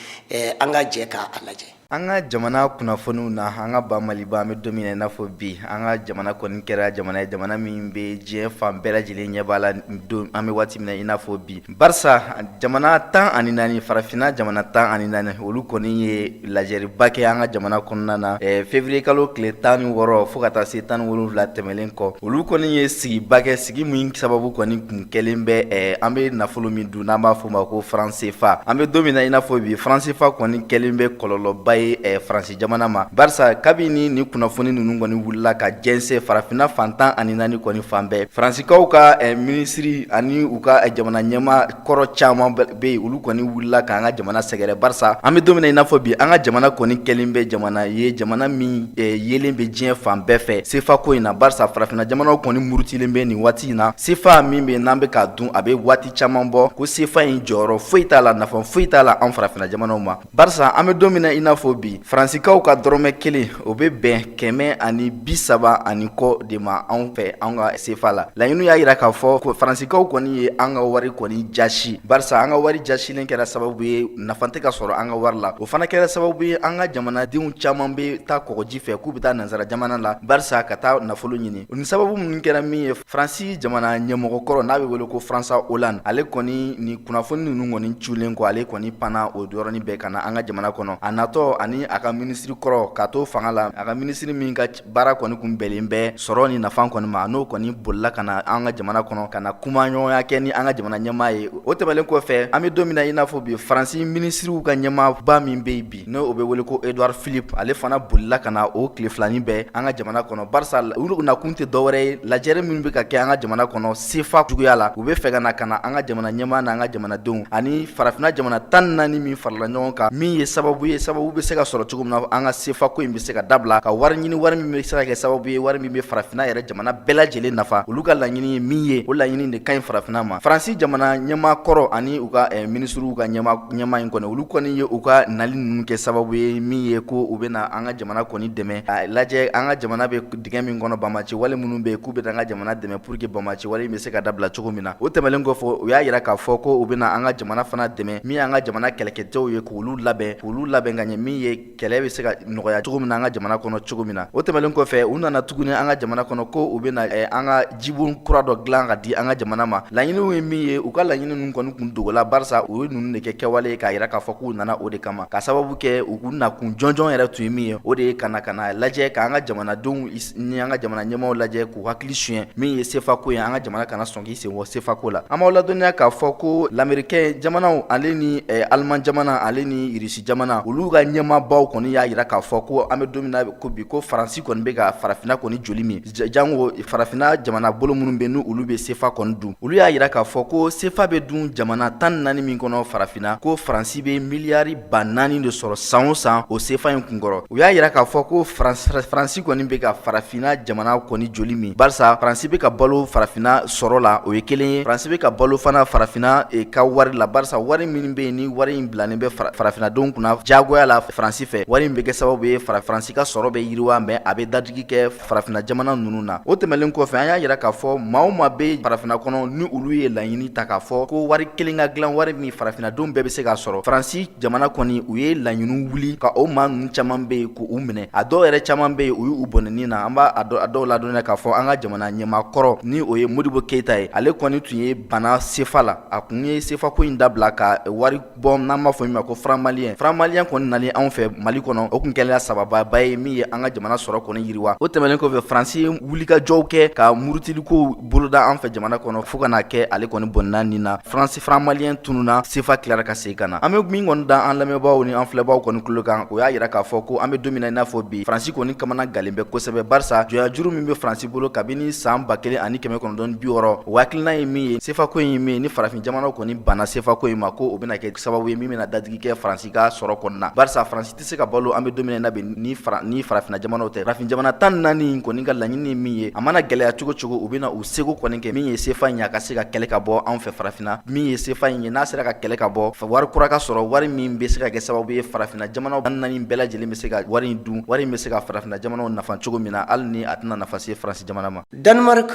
An ka jɛ k'a lajɛ. An ka jamana kunnafoniw na, an ka ba Maliba, an bɛ don min na i n'a fɔ bi, an ka jamana kɔni kɛra jamana ye, jamana min bɛ diɲɛ fan bɛɛ lajɛlen ɲɛ b'a la don an bɛ waati min na i n'a fɔ bi, barisa jamana 14, farafinna jamana 14, olu kɔni ye lajɛriba kɛ an ka jamana kɔnɔna na février kalo tile 16 fo ka taa se 17 tɛmɛlen kɔ. Olu kɔni ye sigiba kɛ, sigi min sababu kɔni kun kɛlen bɛ an bɛ nafolo min dun n'an b'a fɔ o ma ko franc CFA. An bɛ don min na i n'a fɔ bi, franc CFA kɔni kɛlen bɛ kɔlɔlɔba ye Faransi jamana ma, barisa kabini ni kunnafoni ninnu kɔni wulila ka jɛnsɛn farafinna fan 14 kɔni fan bɛɛ, Faransikaw ka minisiri ani u ka jamana ɲɛmaa kɔrɔ caman bɛ yen, olu kɔni wulila k'an ka jamana sɛgɛrɛ, barisa an bɛ don min na i n'a fɔ bi, an ka jamana kɔni kɛlen bɛ jamana ye, jamana min yelen bɛ diɲɛ fan bɛɛ fɛ sefa ko in na, barisa farafinna jamanaw kɔni murutilen bɛ nin waati in na. Sefa min bɛ n'an bɛ k'a dun, a bɛ waati caman bɔ ko sefa in jɔyɔrɔ foyi t'a la, nafa foyi t'a la an farafinna jamanaw ma, barisa an bɛ don min na i n'a fɔ bi, Faransikaw ka dɔrɔmɛ kelen, o bɛ bɛn 130 ani kɔ de ma anw fɛ, an ka sefa la. Laɲini y'a jira k'a fɔ ko Faransikaw kɔni ye an ka wari kɔni jasi, barisa an ka wari jasilen kɛra sababu ye nafa tɛ ka sɔrɔ an ka wari la. O fana kɛra sababu ye an ka jamanadenw caman bɛ taa kɔgɔji fɛ k'u bɛ taa nansara jamana la, barisa ka taa nafolo ɲini. Nin sababu minnu kɛra min ye, Faransi jamana ɲɛmɔgɔ kɔrɔ n'a bɛ wele ko François Hollande, ale kɔni ni kunnafoni ninnu kɔni culen kɔ, ale kɔni panna o yɔrɔnin bɛɛ ka na an ka jamana kɔnɔ. A natɔ ani a ka minisiri kɔrɔ k'a to fanga la, a ka minisiri min ka baara kɔni kun bɛnnen bɛ sɔrɔ ni nafa kɔni ma, n'o kɔni bolila ka na an ka jamana kɔnɔ ka na kumaɲɔgɔnya kɛ ni an ka jamana ɲɛmaa ye. O tɛmɛnen kɔfɛ, an bɛ don min na i n'a fɔ bi, Faransi minisiriw ka ɲɛmaaba min bɛ yen bi, n'o bɛ wele ko Edouard Philippe, ale fana bolila ka na o tile filanin bɛɛ an ka jamana kɔnɔ, barisa olu nakun tɛ dɔwɛrɛ ye lajɛrɛ minnu bɛ ka kɛ an ka jamana kɔnɔ sefa juguya la. U bɛ fɛ ka na an ka jamana ɲɛmaa n'an ka jamanadenw ani farafinna jamana 14 min farala ɲɔgɔn kan, min ye sababu ye, sababu bɛ se ka sɔrɔ cogo min na an ka sefa ko in bɛ se ka dabila, ka wari ɲini, wari min bɛ se ka kɛ sababu ye, wari min bɛ farafinna yɛrɛ jamana bɛɛ lajɛlen nafa. Olu ka laɲini ye min ye, o laɲini de ka ɲi farafinna ma. Faransi jamana ɲɛmaa kɔrɔ ani u ka minisiriw ka ɲɛmaa in kɔni, olu kɔni ye u ka nali ninnu kɛ sababu ye min ye ko u bɛna an ka jamana kɔni dɛmɛ a lajɛ an ka jamana bɛ dingɛ min kɔnɔ, banbaanci wale minnu bɛ yen, k'u bɛna an ka jamana dɛmɛ pour que banbaanci wale in bɛ se ka dabila cogo min na. O tɛmɛnen kɔfɛ, u y'a jira k'a fɔ ko u bɛna an ka jamana fana dɛmɛ, min y'an ka jamana kɛlɛkɛcɛw ye, k'olu labɛn ka ɲɛ, min ye kɛlɛ bɛ se ka nɔgɔya cogo min na an ka jamana kɔnɔ cogo min na. O tɛmɛnen kɔfɛ, u nana tuguni an ka jamana kɔnɔ ko u bɛna an ka jibon kura dɔ dilan ka di an ka jamana ma. Laɲiniw ye min ye, u ka laɲini ninnu kɔni kun dogola, barisa u ye ninnu de kɛ kɛwale ye k'a jira k'a fɔ k'u nana o de kama, ka sababu kɛ u nakun jɔnjɔn yɛrɛ tun ye min ye, o de ye ka na lajɛ k'an ka jamanadenw ni an ka jamana ɲɛmaaw lajɛ k'u hakili suɲɛ min ye sefa ko ye, an ka jamana kana sɔn k'i sen bɔ sefa ko la. An b'aw ladɔnniya k'a fɔ ko lamerikɛn jamanaw ale ni aliman jamana ale ni irisi jamana, olu ka ɲɛmaa ɲɛmaabaw kɔni y'a jira k'a fɔ ko an bɛ don min na ko bi, ko Faransi kɔni bɛ ka farafinna kɔni joli min, jango farafinna jamana bolo minnu bɛ, n'olu bɛ sefa kɔni dun. Olu y'a jira k'a fɔ ko sefa bɛ dun jamana 14 min kɔnɔ farafinna, ko Faransi bɛ miliyari 4000 de sɔrɔ san o san o sefa in kunkɔrɔ. U y'a jira k'a fɔ ko Faransi kɔni bɛ ka farafinna jamana kɔni joli min, barisa Faransi bɛ ka balo farafinna sɔrɔ la, o ye kelen ye. Faransi bɛ ka balo fana farafinna ka wari la, barisa wari min bɛ yen, ni wari in bilalen bɛ farafinnadenw kunna diyagoya la Faransi fɛ, wari in bɛ kɛ sababu ye Faransi ka sɔrɔ bɛ yiriwa, mais a bɛ dadigi kɛ farafinna jamana ninnu na. O tɛmɛnlen kɔfɛ, an y'a jira k'a fɔ maa o maa bɛ farafinna kɔnɔ, ni olu ye laɲini ta k'a fɔ ko wari kelen ka dilan, wari min farafinnadenw bɛɛ bɛ se k'a sɔrɔ, Faransi jamana kɔni, u ye laɲini wuli ka o maa ninnu caman bɛ yen k'u minɛ. A dɔw yɛrɛ caman bɛ yen, u y'u bɔnɛ ni na. An b'a a dɔw ladɔnniya k'a fɔ an ka jamana ɲɛmaa kɔrɔ, ni o ye Modibo Keyita ye, ale kɔni tun ye bana sefa la. A tun ye sefa ko in dabila ka wari bɔ n'an b'a fɔ min ma ko franc malien. Franc malien kɔni nalen anw fɛ Mali kɔnɔ, o tun kɛlen sababa ye min ye an ka jamana sɔrɔ kɔni yiriwa. O tɛmɛnen kɔfɛ, Faransi ye wulikajɔw kɛ ka murutiliko boloda an fɛ jamana kɔnɔ, fo ka n'a kɛ ale kɔni bɔnɛna nin na. Faransi franc malien tununna, sefa tilara ka segin ka na. An bɛ min kɔni da an lamɛnbaaw ni an filɛbaaw kɔni tulo kan, o y'a jira k'a fɔ ko an bɛ don min na i n'a fɔ bi, Faransi kɔni kamana galen bɛ kosɛbɛ, barisa jɔnyajuru min bɛ Faransi bolo kabini san 1960, o hakilina ye min ye, sefako in ye min ye, ni farafin jamanaw kɔni banna sefako in ma, ko o bɛna kɛ sababu ye min bɛna dadigi kɛ Faransi ka sɔrɔ kɔnɔna na, barisa Faransi tɛ se ka balo an bɛ don min na bi ni farafinna jamanaw tɛ. Farafin jamana 14 in kɔni ka laɲini ye min ye, a mana gɛlɛya cogo cogo, u bɛna u seko kɔni kɛ min ye sefa in ye, a ka se ka kɛlɛ ka bɔ anw fɛ farafinna. Min ye sefa in ye, n'a sera ka kɛlɛ ka bɔ, wari kura ka sɔrɔ, wari min bɛ se ka kɛ sababu ye farafinna jamanaw 14 bɛɛ lajɛlen bɛ se ka wari in dun, wari in bɛ se ka farafinna jamanaw nafa cogo min na, hali ni a tɛna nafa se Faransi jamana ma. Danemark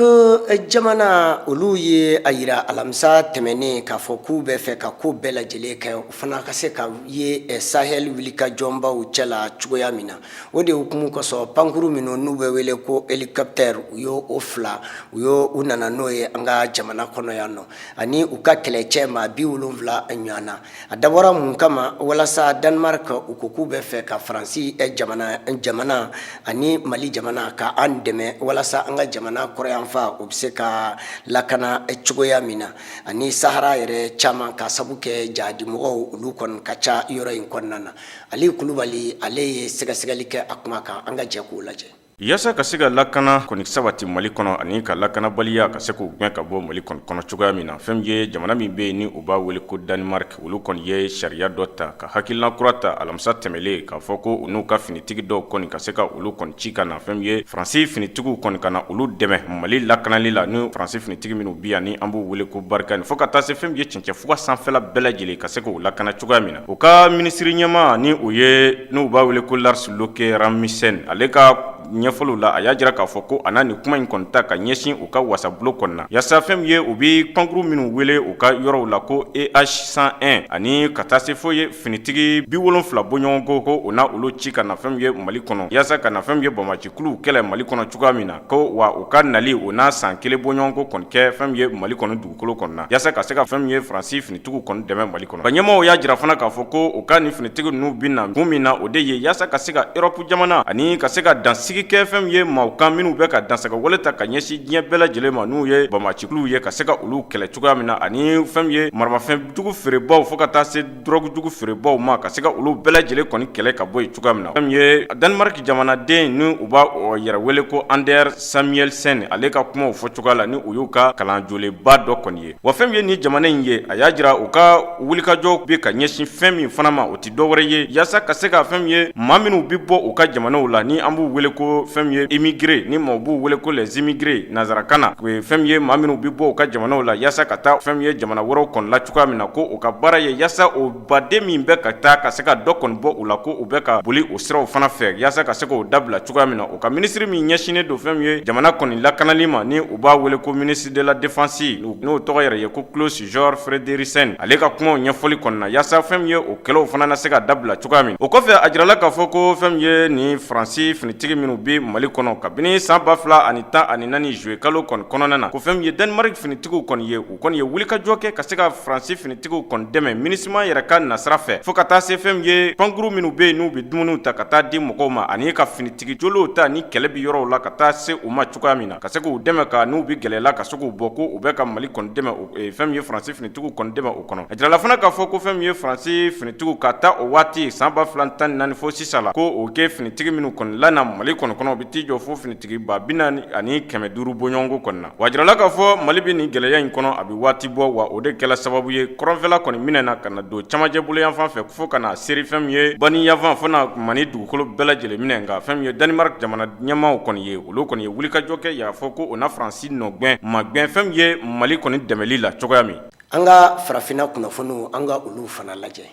jamana, olu ye a jira alamisa tɛmɛnen k'a fɔ k'u bɛ fɛ ka ko bɛɛ lajɛlen kɛ, u fana ka se ka ye Sahel wulikajɔbaw cɛla cogoya min na. O de hukumu kosɔn, pankuru minnu n'u bɛ wele ko hélicoptère, u y'o o fila, u y'o u nana n'o ye an ka jamana kɔnɔ yan nɔ, ani u ka kɛlɛcɛ maa 70 ɲɔgɔn na. A dabɔra mun kama? Walasa Danemark, u ko k'u bɛ fɛ ka Faransi jamana ani Mali jamana ka an dɛmɛ walasa an ka jamana kɔrɔyanfan, o bɛ se ka lakana cogoya min na, ani Sahara yɛrɛ caman, ka sabu kɛ jadimɔgɔw, olu kɔni ka ca yɔrɔ in kɔnɔna na. Ali Kulubali, ale ye sɛgɛsɛgɛli kɛ a kuma kan, an ka jɛ k'o lajɛ. Yaasa ka se ka lakana kɔni sabati Mali kɔnɔ, ani ka lakanabaliya ka se k'o gɛn ka bɔ Mali kɔni kɔnɔ cogoya min na, fɛn min ye jamana min bɛ yen ni u b'a wele ko Danemark, olu kɔni ye sariya dɔ ta ka hakilina kura ta alamisa tɛmɛlen, k'a fɔ ko u n'u ka finitigi dɔw kɔni ka se ka olu kɔni ci ka na fɛn min ye Faransi finitigiw kɔni ka na olu dɛmɛ Mali lakanali la, ni Faransi finitigi minnu bɛ yan ni an b'u wele ko Barkhane, fo ka taa se fɛn min ye cɛncɛnfuga sanfɛla bɛɛ lajɛlen ka se k'o lakana cogoya min na. U ka minisiri ɲɛmaa, ni o ye n'u b'a wele ko Lars Løkke Rasmussen, ale ka ɲɛfɔliw la, a y'a jira k'a fɔ ko a na nin kuma in kɔni ta ka ɲɛsin u ka wasabulon kɔnɔna na, yaasa fɛn min ye u bɛ pankuru minnu wele u ka yɔrɔw la ko EH101, ani ka taa se fo ye finitigi 70 bɔɲɔgɔnko, ko u na olu ci ka na fɛn min ye Mali kɔnɔ, yaasa ka na fɛn min ye banbaancikuluw kɛlɛ Mali kɔnɔ cogoya min na, ko wa u ka nali, o n'a san kelen bɔɲɔgɔnko kɔni kɛ fɛn min ye Mali kɔnɔ dugukolo kɔnɔna na, yaasa ka se ka fɛn min ye Faransi finitigiw kɔni dɛmɛ Mali kɔnɔ. Ka ɲɛmaaw y'a jira fana k'a fɔ ko u ka nin finitigi ninnu bɛ na kun min na, o de ye yaasa ka se ka Europe jamana ani ka se ka dansigi kɛ fɛn min ye maaw kan minnu bɛ ka dansagawale ta ka ɲɛsin diɲɛ bɛɛ lajɛlen ma, n'u ye banbaancikuluw ye, ka se ka olu kɛlɛ cogoya min na, ani fɛn min ye maramafɛn jugu feerebaw fo ka taa se drogue jugu feerebaw ma, ka se ka olu bɛɛ lajɛlen kɔni kɛlɛ ka bɔ yen cogoya min na. Fɛn min ye Danemark jamanaden ni u b'a yɛrɛ wele ko Anders Samuelsen, ale ka kumaw fɔ cogoya la, ni u y'u ka kalanjolenba dɔ kɔni ye. Wa fɛn min ye nin jamana in ye, a y'a jira u ka wulikajɔ bɛ ka ɲɛsin fɛn min fana ma, o tɛ dɔwɛrɛ ye yaasa ka se ka fɛn min ye maa minnu bɛ bɔ u ka jamanaw la, ni an b'u wele ko fɛn min ye immigré, ni maaw b'u wele ko les immigrés nansarakan na, fɛn min ye maa minnu bɛ bɔ u ka jamanaw la yaasa ka taa fɛn min ye jamana wɛrɛw kɔni la cogoya min na, ko u ka baara ye yaasa o baden min bɛ ka taa ka se ka dɔ kɔni bɔ u la, ko u bɛ ka boli o siraw fana fɛ, yaasa ka se k'o dabila cogoya min na. U ka minisiri min ɲɛsinnen don fɛn min ye jamana kɔni lakanali ma, ni u b'a wele ko ministre de la défense, n'o tɔgɔ yɛrɛ ye ko Claus Hjort Frederiksen, ale ka kumaw ɲɛfɔli kɔni na, yaasa fɛn min ye o kɛlɛw fana na se ka dabila cogoya min. O kɔfɛ, a jirala k'a fɔ ko fɛn min ye nin Faransi finitigi minnu minnu bɛ Mali kɔnɔ kabini san 2014 juillet kalo kɔni kɔnɔna na, ko fɛn min ye Danemark finitigiw kɔni ye, u kɔni ye wulikajɔ kɛ ka se ka Faransi finitigiw kɔni dɛmɛ MINUSMA yɛrɛ ka nasira fɛ, fo ka taa se fɛn min ye pankuru minnu bɛ yen n'u bɛ dumuniw ta ka taa di mɔgɔw ma, ani ka finitigi jolenw ta ni kɛlɛ bɛ yɔrɔw la ka taa se u ma cogoya min na, ka se k'u dɛmɛ ka n'u bɛ gɛlɛya la ka se k'u bɔ, ko u bɛ ka Mali kɔni dɛmɛ, fɛn min ye Faransi finitigiw kɔni dɛmɛ o kɔnɔ. A jirala fana k'a fɔ ko fɛn min ye Faransi finitigiw ka taa o waati san 2014 fo sisan la, ko o kɛ finitigi minnu kɔni lana Mali kɔni kɔnɔ, u bɛ t'i jɔ fo finitigi 405 000 bɔɲɔgɔnko kɔni na. Wa a jirala k'a fɔ Mali bɛ nin gɛlɛya in kɔnɔ a bɛ waati bɔ, wa o de kɛla sababu ye kɔrɔnfɛla kɔni minɛna ka na don camancɛ bolo yanfan fɛ fo ka na seri fɛn min ye bani yanfan fo na Mali dugukolo bɛɛ lajɛlen minɛ. Nka fɛn min ye Danemark jamana ɲɛmaaw kɔni ye, olu kɔni ye wulikajɔ kɛ y'a fɔ ko o na Faransi nɔgɛn magɛn fɛn min ye Mali kɔni dɛmɛli la cogoya min. An ka farafinna kunnafoniw, an ka olu fana lajɛ.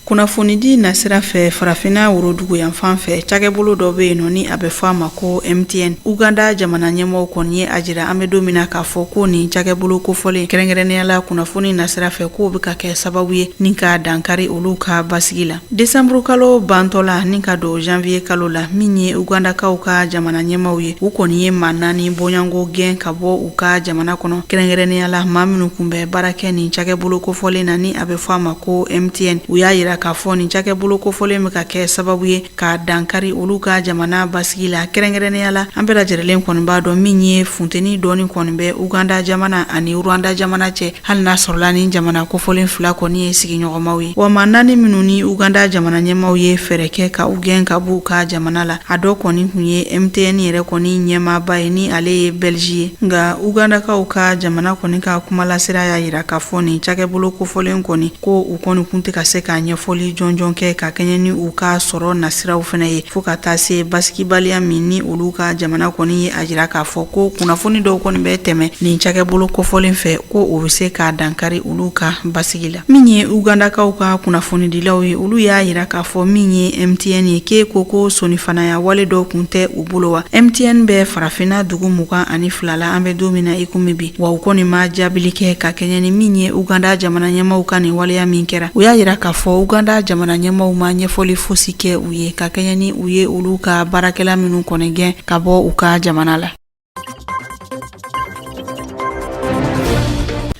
Kunnafonidi nasira fɛ farafinna woroduguyanfan fɛ, cakɛbolo dɔ bɛ yen nɔ ni a bɛ fɔ a ma ko MTN. Uganda jamana ɲɛmɔgɔw kɔni ye a jira an bɛ don min na k'a fɔ ko nin cakɛbolo kofɔlen kɛrɛnkɛrɛnnenya la kunnafoni nasira fɛ, k'o bɛ ka kɛ sababu ye ni ka dankari olu ka basigi la. Desanburukalo bantɔ la ni ka don janvier kalo la, min ye ugandakaw ka jamana ɲɛmaaw ye, u kɔni ye maa 4 bɔɲɔgɔnko gɛn ka bɔ u ka jamana kɔnɔ, kɛrɛnkɛrɛnnenya la maa minnu kun bɛ baara kɛ nin cakɛbolo kofɔlen na ni a bɛ fɔ a ma ko MTN. U y'a yira k'a fɔ nin cakɛbolo kofɔlen bɛ ka kɛ sababu ye ka dankari olu ka jamana basigi la, kɛrɛnkɛrɛnnenya la an bɛɛ lajɛrɛlen kɔni b'a dɔn min ye funteni dɔɔni kɔni bɛ Uganda jamana ani Rwanda jamana cɛ, hali n'a sɔrɔla nin jamana kofɔlen fila kɔni ye sigiɲɔgɔnmaw ye. Wa maa 4 minnu ni Uganda jamana ɲɛmaaw ye fɛɛrɛ kɛ ka u gɛn ka b'u ka jamana la, a dɔ kɔni kun ye MTN yɛrɛ kɔni ɲɛmaaba ye ni ale ye Belge ye. Nka Ugandakaw ka jamana kɔni ka kumalasira y'a yira k'a fɔ nin cakɛbolo kofɔlen kɔni ko u kɔni kun tɛ ka se ka ɲɛfɔli jɔnjɔn kɛ ka kɛɲɛ ni u ka sɔrɔ nasiraw fana ye, fo ka taa se basigibaliya min ni olu ka jamana kɔni ye a jira k'a fɔ ko kunnafoni dɔw kɔni bɛ tɛmɛ nin cakɛbolo kofɔlen fɛ, ko o bɛ se ka dankari olu ka basigi la. Min ye ugandakaw ka kunnafonidilaw ye, olu y'a jira k'a fɔ min ye MTN ye, k'e ko ko sonifanaya wale dɔw kun tɛ u bolo wa. MTN bɛ farafinna dugu 22 la an bɛ don min na i komi bi, wa u kɔni ma jaabili kɛ ka kɛɲɛ ni min ye Uganda jamana ɲɛmaaw ka nin waleya min kɛra. U y'a jira k'a fɔ Uganda jamana ɲɛmaaw ma ɲɛfɔli fosi kɛ u ye ka kɛɲɛ ni u ye olu ka baarakɛla minnu kɔni gɛn ka bɔ u ka jamana la.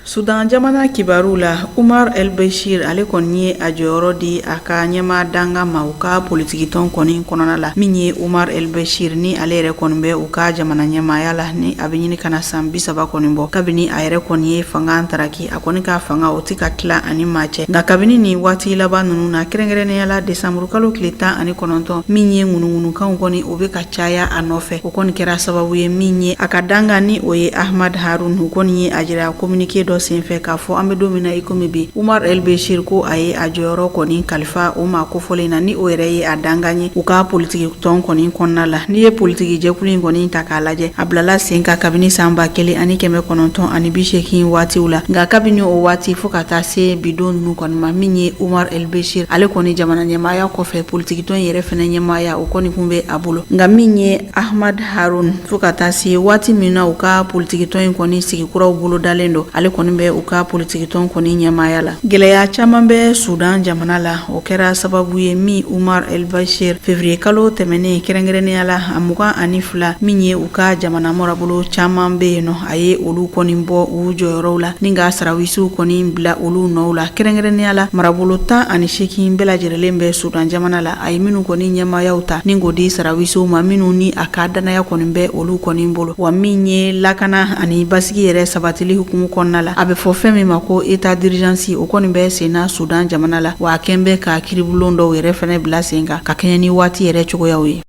Sudan jamana kibaru la, Umar El Bashir ale kɔni ye a jɔyɔrɔ di a ka ɲɛmaa dankan ma u ka politikitɔn kɔni kɔnɔna la. Min ye Umar El Bashir ni ale yɛrɛ kɔni bɛ u ka jamana ɲɛmaaya la ni a bɛ ɲini ka na san 30 kɔni bɔ kabini a yɛrɛ kɔni ye fanga taraki, a kɔni ka fanga o tɛ ka tila ani maa cɛ. Nka kabini nin waati laban ninnu na, kɛrɛnkɛrɛnnenya la desanburukalo tile 19, min ye ŋunuŋunukanw kɔni o bɛ ka caya a nɔfɛ, o kɔni kɛra sababu ye min ye a ka dankan ni o ye Ahmad Harun, u kɔni ye a jira communiqué dɔ senfɛ k'a fɔ an bɛ don min na i komi bi, Umar El Bashir ko a ye a jɔyɔrɔ kɔni kalifa o maa kofɔlen na ni o yɛrɛ ye a dankan ye u ka politiki tɔn kɔni kɔnɔna la. N'i ye politiki jɛkulu in kɔni ta k'a lajɛ, a bilala sen kan kabini san 1980 waatiw la. Nka kabini o waati fo ka taa se bi don ninnu kɔni ma, min ye Umar El Bashir ale kɔni jamana ɲɛmaaya kɔfɛ, politiki tɔn yɛrɛ fana ɲɛmaaya o kɔni kun bɛ a bolo. Nka min ye Ahmad Harun, fo ka taa se waati min na u ka politikitɔn in kɔni sigi kuraw bolodalen don, ale kɔni bɛ u ka politikitɔn kɔni ɲɛmaaya la. Gɛlɛya caman bɛ Sudan jamana la, o kɛra sababu ye min Umar El Bashir février kalo tɛmɛnen, kɛrɛnkɛrɛnnenya la a 22, min ye u ka jamana marabolo caman bɛ yen nɔ, a ye olu kɔni bɔ u jɔyɔrɔw la ni ka sarawisiw kɔni bila olu nɔw la, kɛrɛnkɛrɛnnenya la marabolo 18 bɛɛ lajɛrɛlen bɛ Sudan jamana la, a ye minnu kɔni ɲɛmaayaw ta ni k'o di sarawisiw ma, minnu ni a ka dannaya kɔni bɛ olu kɔni bolo. Wa min ye lakana ani basigi yɛrɛ sabatili hukumu kɔnɔna la, a bɛ fɔ fɛn min ma ko état d'urgence, o kɔni bɛ senna Sudan jamana la, wa a kɛn bɛ ka kiiribulon dɔw yɛrɛ fɛnɛ bila sen kan ka kɛɲɛ ni waati yɛrɛ cogoyaw ye.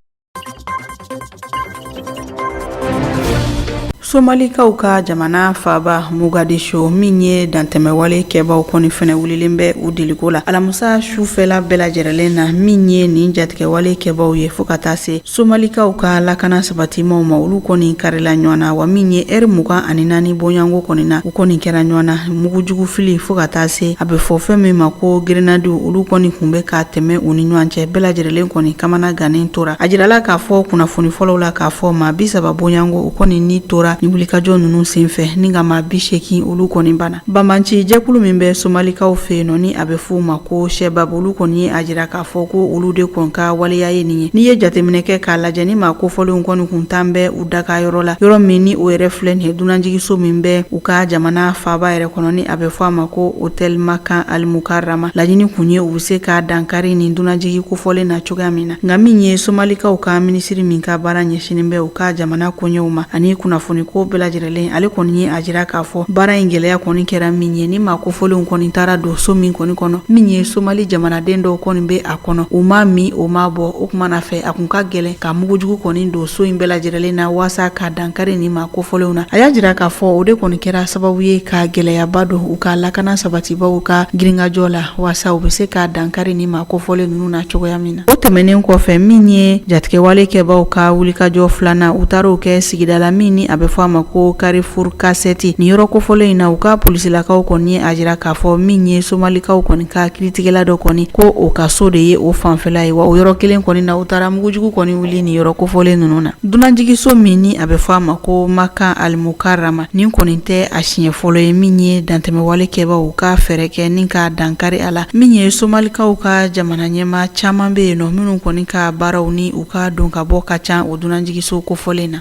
Somalikaw ka jamana faaba Mogadishu, min ye dantɛmɛwale kɛbaw kɔni fɛnɛ wulilen bɛ u deliko la alamisa sufɛla bɛɛ lajɛrɛlen na, min ye nin jatigɛwale kɛbaw ye fo ka taa se Somalikaw ka lakana sabatimaw ma, olu kɔni karila ɲɔgɔn na. Wa min ye ɛri 24 bɔɲɔgɔnko kɔni na, u kɔni kɛra ɲɔgɔn na mugujugu fili fo ka taa se a bɛ fɔ fɛn min ma ko grenadiw, olu kɔni kun bɛ ka tɛmɛ u ni ɲɔgɔn cɛ. Bɛɛ lajɛrɛlen kɔni kamana gannen tora. A jirala k'a fɔ kunnafoni fɔlɔw la k'a fɔ maa 30 bɔɲɔgɔnko u kɔni ni tora. nin wulikajɔ ninnu senfɛ ni ka maa 80 olu kɔni bana. Banbanci jɛkulu min bɛ somalikaw fɛ yen nɔ ni a bɛ f'u ma ko Sɛbab, olu kɔni ye a jira k'a fɔ ko olu de kɔni ka waleya ye nin ye. N'i ye jateminɛ kɛ k'a lajɛ, ni maa kofɔlenw kɔni kun tan bɛ u daga yɔrɔ la, yɔrɔ min ni o yɛrɛ filɛ nin ye dunanjiginso min bɛ u ka jamana faaba yɛrɛ kɔnɔ ni a bɛ fɔ a ma ko Hôtel Maka Al-Mukarrama. Laɲini kun ye u bɛ se ka dankari nin dunanjigin kofɔlen na cogoya min na. Nka min ye somalikaw ka minisiri min ka baara ɲɛsinnen bɛ u ka jamana koɲɛw ma ani kunnafoniko bɛɛ lajɛlen, ale kɔni ye a jira k'a fɔ baara in gɛlɛya kɔni kɛra min ye, ni maa kofɔlenw kɔni taara don so min kɔni kɔnɔ, min ye somali jamanaden dɔw kɔni bɛ a kɔnɔ, u ma min o ma bɔ. O tuma na fɛ, a kun ka gɛlɛn ka mugujugu kɔni don so in bɛɛ lajɛlen na waasa ka dankari nin maa kofɔlenw na. A y'a jira k'a fɔ o de kɔni kɛra sababu ye ka gɛlɛyaba don u ka lakana sabatibaw ka girinkajɔ la waasa u bɛ se ka dankari nin maa kofɔlen ninnu na cogoya min na. O tɛmɛnen kɔfɛ, min ye jatigɛwale kɛbaw ka wulikajɔ filanan, u taara o kɛ sigida la min ni a bɛ fɔ a ma ko Carrefour Kasɛti. Nin yɔrɔ kofɔlen in na, u ka polisilakaw kɔni ye a jira k'a fɔ min ye somalikaw kɔni ka kiritigɛla dɔ kɔni ko o ka so de ye o fanfɛla ye. Wa o yɔrɔ kelen kɔni na, u taara mugujugu kɔni wuli nin yɔrɔ kofɔlen ninnu na. Dunanjiginso min ni a bɛ fɔ a ma ko Maka Al-Mukarrama, nin kɔni tɛ a siɲɛ fɔlɔ ye min ye dantɛmɛwale kɛbaw ka fɛɛrɛ kɛ ni ka dankari a la. Min ye somalikaw ka jamana ɲɛmaa caman bɛ yen nɔ minnu kɔni ka baaraw ni u ka don ka bɔ ka ca o dunanjiginso kofɔlen na.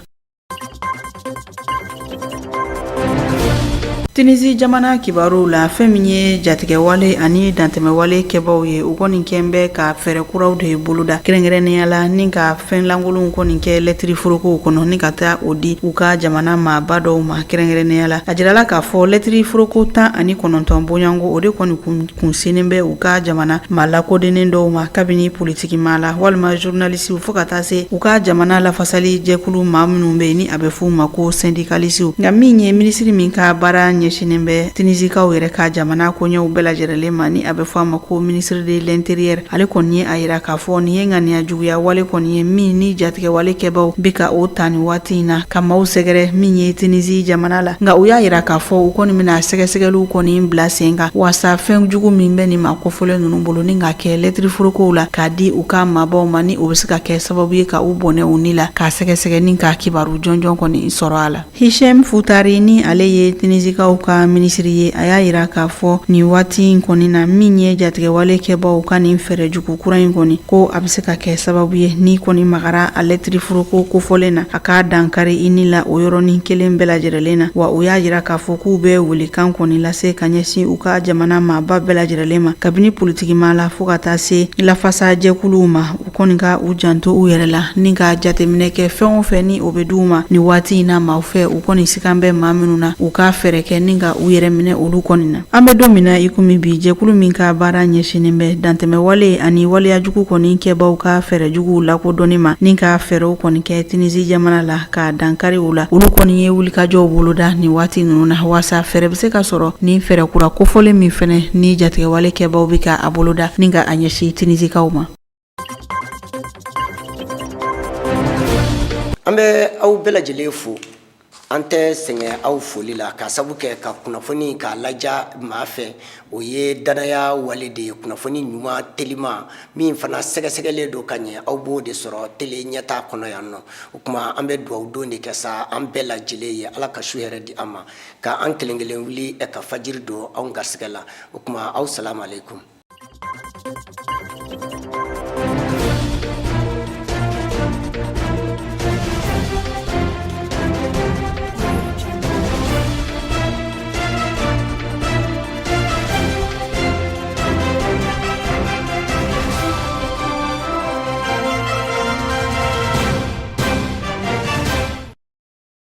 Tunisie jamana kibaruw la, fɛn min ye jatigɛwale ani dantɛmɛwale kɛbaw ye, u kɔni kɛn bɛ ka fɛɛrɛ kuraw de boloda, kɛrɛnkɛrɛnnenya la ni ka fɛn lankolonw kɔni kɛ lɛtiri forokow kɔnɔ ni ka taa o di u ka jamana maaba dɔw ma. Kɛrɛnkɛrɛnnenya la, a jirala k'a fɔ lɛtiri foroko 19 bɔɲɔgɔnko, o de kɔni kunsinnen bɛ u ka jamana maa lakodɔnnen dɔw ma, kabini politiki maa la walima journalisiw fo ka taa se u ka jamana lafasali jɛkulu maa minnu bɛ yen ni a bɛ f'u ma ko sɛndikalisiw. Nka min ye minisiri min ka baara ɲɛsinnen bɛ Tunisikaw yɛrɛ ka jamana koɲɛw bɛɛ lajɛrɛlen ma ni a bɛ fɔ a ma ko ministre de l'intérieur, ale kɔni ye a yira k'a fɔ nin ye ŋaniya juguya wale kɔni ye min ni jatigɛwale kɛbaw bɛ ka o ta nin waati in na ka maaw sɛgɛrɛ min ye Tunisie jamana la. Nka u y'a yira k'a fɔ u kɔni bɛna sɛgɛsɛgɛliw kɔni bila sen kan waasa fɛn jugu min bɛ nin maa kofɔlen ninnu bolo ni k'a kɛ lɛtiri forokow la k'a di u ka maabaw ma, ni o bɛ se ka kɛ sababu ye ka u bɔnɛ u ni la, k'a sɛgɛsɛgɛ ni ka kibaru jɔnjɔn kɔni sɔrɔ a la. Hichem Foutari, ni ale ye Tunisikaw ka minisiri ye, a y'a yira k'a fɔ nin waati in kɔni na, min ye jatigɛwale kɛbaw ka nin fɛɛrɛ jugu kura in kɔni, ko a bɛ se ka kɛ sababu ye n'i kɔni magara a lɛtiri foroko kofɔlen na, a k'a dankari i ni la o yɔrɔnin kelen bɛɛ lajɛrɛlen na. Wa u y'a yira k'a fɔ k'u bɛ welekan kɔni lase ka ɲɛsin u ka jamana maaba bɛɛ lajɛrɛlen ma, kabini politikimaa la fo ka taa se lafasajɛkuluw ma, u kɔni ka u janto u yɛrɛ la ni ka jateminɛ kɛ fɛn o fɛn ni o bɛ d'u ma nin waati in na maaw fɛ, u kɔni sigan bɛ maa minnu na, u ka fɛɛrɛ kɛ ni ka u yɛrɛ minɛ olu kɔni na. An bɛ don min na i komi bi, jɛkulu min ka baara ɲɛsinnen bɛ dantɛmɛwale ani waleya jugu kɔni kɛbaw ka fɛɛrɛ juguw lakodɔnni ma ni ka fɛɛrɛw kɔni kɛ Tunisie jamana la ka dankari u la, olu kɔni ye wulikajɔw boloda nin waati ninnu na waasa fɛɛrɛ bɛ se ka sɔrɔ nin fɛɛrɛ kura kofɔlen min fɛnɛ ni jatigɛwale kɛbaw bɛ ka a boloda ni ka a ɲɛsin Tunisikaw ma. An bɛ aw bɛɛ lajɛlen fo. An tɛ sɛgɛn aw foli la ka sabu kɛ ka kunnafoni k'a laja maa fɛ, o ye dannaya wale de ye. Kunnafoni ɲuman telima min fana sɛgɛsɛgɛlen don ka ɲɛ, aw b'o de sɔrɔ tele ɲɛta kɔnɔ yan nɔ. O tuma an bɛ dugawu don de kɛ sa an bɛɛ lajɛlen ye. Ala ka su hɛrɛ di an ma, ka an kelen kelen wuli ka fajiri don anw garisɛgɛ la. O tuma aw salamu aleykum.